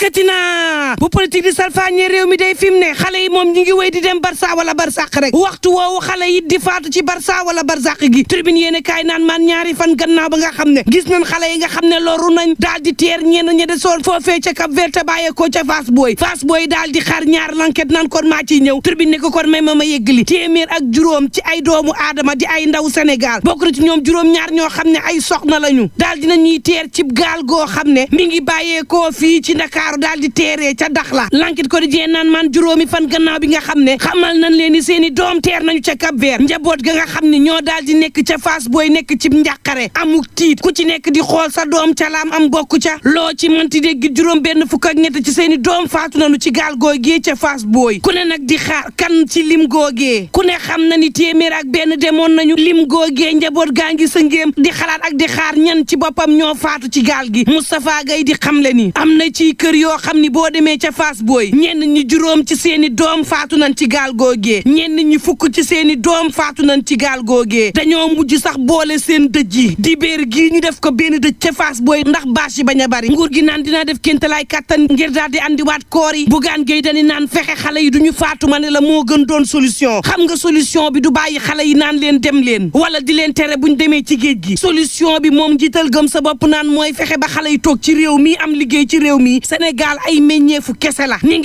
dikkati na bu politique di salfaañe réew mi day fi mu ne xale yi moom ñi ngi wéy di dem Barça wala Barsaq rek waxtu woowu xale yi di faatu ci Barça wala Barsaq gi tribune yéene kaay naan man ñaari fan gannaaw ba nga xam ne gis nañ xale yi nga xam ne loru nañ daal di teer ñenn ña de soon foofee ca Cap Vert bàyyeekoo ca Fass Boy daal di xaar ñaar lanket naan kon maa ciy ñëw tribune ne ko kon may ma yeggali téeméer ak juróom ci ay doomu aadama di ay ndaw Sénégal bokk na ci ñoom juróom ñaar ñoo xam ne ay soxna lañu daal dina ñuy teer cib gaal goo xam ne mi ngi bàyyeekoo fii ci Ndakaaru daal di teeree ca Daxla lanket ko di jee naan man juróomi fan gannaaw bi nga xam ne xamal nañ leen ni seeni doom teer nañu ca Cap Vert njaboot ga nga xam ne ñoo daal di nekk ca Fass Boy nekk ci njàqare amuk tiit ku ci nekk di xool sa doom ca laam am bokk ca loo ci mënti dégg juróom benn fukk ak ñett ci seeni doom faatu nañu ci gaal googee ca Fass Boy ku ne nag di xaar kan ci lim googee ku ne xam na ni téeméer ak benn demoon nañu lim googee njaboot gaa ngi sa ngéem di xalaat ak di xaar ñan ci boppam ñoo faatu ci gaal gi Moustapha Gaye di xamle ni am na ci kër yoo xam ni boo demee ca Fass Boy ñenn ñi juróom ci seeni doom faatu nañ ci gaal googee ñenn ñi fukk ci seeni doom faatu nañ ci gaal googee dañoo mujj sax boole seen dëj yi di béer gii ñu def ko benn dëj ca Fass Boy ndax bâche yi bañ a bari nguur gi naan dinaa def kéntalaay kàttan ngir daal di andiwaat koor yi Bougane Gueye Dany naan fexe xale yi duñu faatu ma ne la moo gën doon solution xam nga solution bi du bàyyi xale yi naan leen dem leen wala di leen tere buñ demee ci géej gi solution bi moom jiital gëm sa bopp naan mooy fexe ba xale yi toog ci réew mi am liggéey ci réew mi Sénégal ay meññeefu kese la ñi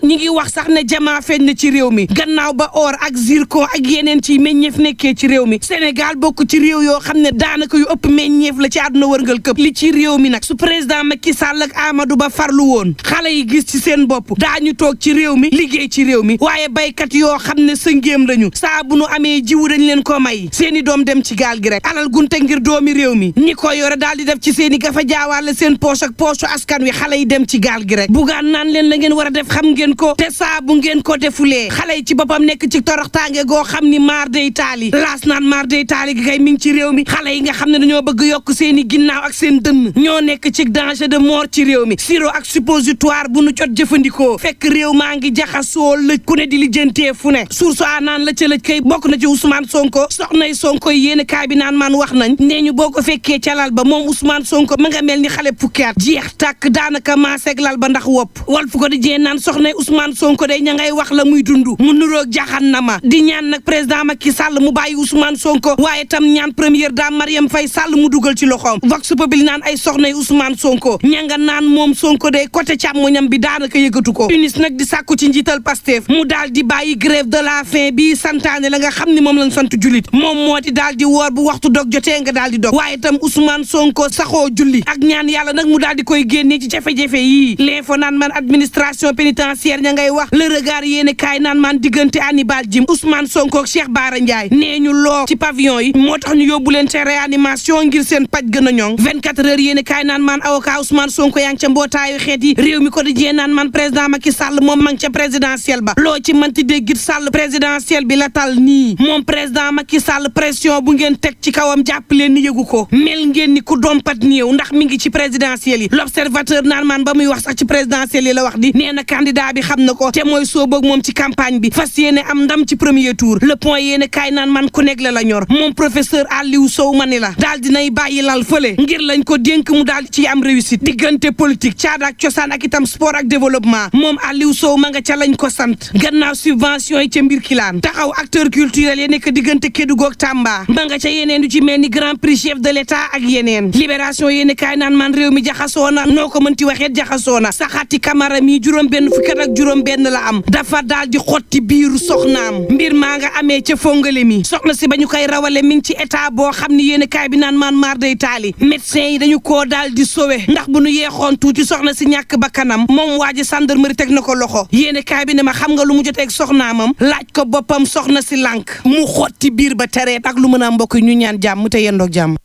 ngi wax sax ne jamaa feeñ na ci réew mi gannaaw ba or ak zircon ak yeneen ci meññeef nekkee ci réew mi Sénégal bokk ci réew yoo xam ne daanaka yu ëpp meññeef la ci àdduna wërngal këpp li ci réew mi nag su président Macky Sall ak Amadou Ba farlu woon xale yi gis ci seen bopp daañu toog ci réew mi liggéey ci réew mi waaye baykat yoo xam ne sa ngéem lañu saa bu nu amee jiwu dañ leen ko may seeni doom dem ci gaal gi rek alal gunte ngir doomi réew mi ñi ko yore daal di def ci seeni gafa jaawaale seen poche ak poche askan wi xale yi dem ci gaal gi rek Bougane naan leen la ngeen war a def xam ngeen ko te saa bu ngeen ko defulee xale yi ci boppam nekk ci toroxtaange goo xam ni maar day taali laas naan maar day taali gi kay mi ngi ci réew mi xale yi nga xam ne dañoo bëgg yokk seeni ginnaaw ak seen dënn ñoo nekk ci danger de mort ci réew mi sirop ak suppositoire bu nu jot jëfandikoo fekk réew maa ngi jaxasoo lëj ku ne di lijjantee fu ne source a naan la ca lëj kay bokk na ci Ousmane Sonko soxnay Sonko yéen kaay bi naan man wax nañ nee ñu boo ko fekkee ca lal ba moom Ousmane Sonko ma nga mel ni xale fukki at jeex tàkk daanaka maaseeg lal ba ndax wopp wal fu ko di jee naan soxnay Ousmane Sonko day ña ngay wax la muy dund mu nuroog jaxannama di ñaan nag président Macky Sall mu bàyyi Ousmane Sonko waaye tam ñaan première dame Marième Faye Sall mu dugal ci loxoom vox populi naan ay soxnay Ousmane Sonko ña nga naan moom Sonko day côté càmmoñam bi daanaka yëgatu ko unis nag di sàkku ci njiital Pastef mu daal di bàyyi grève de la faim bi santaane la nga xam ni moom lañ sant jullit moom moo di daal di woor bu waxtu dog jotee nga daal di dog waaye tam Ousmane Sonko saxoo julli ak ñaan yàlla nag mu daal di koy génnee ci jafe-jafe yii l'info naan man administration pénitentiaire ña ngay wax le regard yéene kaay naan man diggante Hannibal Djim Ousmane Sonko ak Cheikh Bara Ndiaye nee ñu loo ci pavillon yi moo tax ñu yóbbu leen ca réanimation ngir seen paj gën a ñoŋ 24 heures yéene kaay naan man avocat Ousmane Sonko yaa ngi ca mbootaayu xeet yi réew mi ko di jee naan man président Macky Sall moom ma ngi ca présidentielle ba loo ci manti déggit Sall présidentielle bi la tal nii moom président Macky Sall pression bu ngeen teg ci kawam jàpp leen ni yëgu ko mel ngeen ni ku dompat néew ndax mi ngi ci présidentielle yi l'observateur naan man ba muy wax sax ci présidentielle yi la wax di nee na candidat bi xam na ko te mooy sooboog moom ci campagne bi fas yéene am ndam ci premier tour le point yéene kaay naan man ku nekk la ñor moom professeur Aliou Sow ma ni la daal dinay bàyyi lal fële ngir lañ ko dénk mu daal ci am réussite diggante politique caada ak cosaan ak itam sport ak développement moom Aliou Sow ma nga ca lañ ko sant gannaaw subvention yi ca mbir kilaan taxaw acteur culturel yi nekk diggante Kédougou ak Tamba ma nga ca yeneen yu ci mel ni grand prix chef de l'état ak yeneen libération yéene kaay naan man réew mi jaxasoo na noo ko mënti waxee jaxasoo na saxaati Camara mi juróom benn fukki at ak juróom benn la am dafa daal di xotti biiru soxnaam mbir maa nga amee ca fongale mi soxna si ba ñu koy rawale mi ngi ci état boo xam ni yéene kaay bi naan man maar day taali médecin yi dañu koo daal di sowe ndax bu nu yeexoon tuuti soxna si ñàkk bakkanam moom waa ji gendarmerie teg na ko loxo yéene kaay bi ne ma xam nga lu mu jotee ak soxnaamam laaj ko boppam soxna si lànk mu xotti biir ba tereet ak lu mën a mbokk ñu ñaan jàmm te yendoog jàmm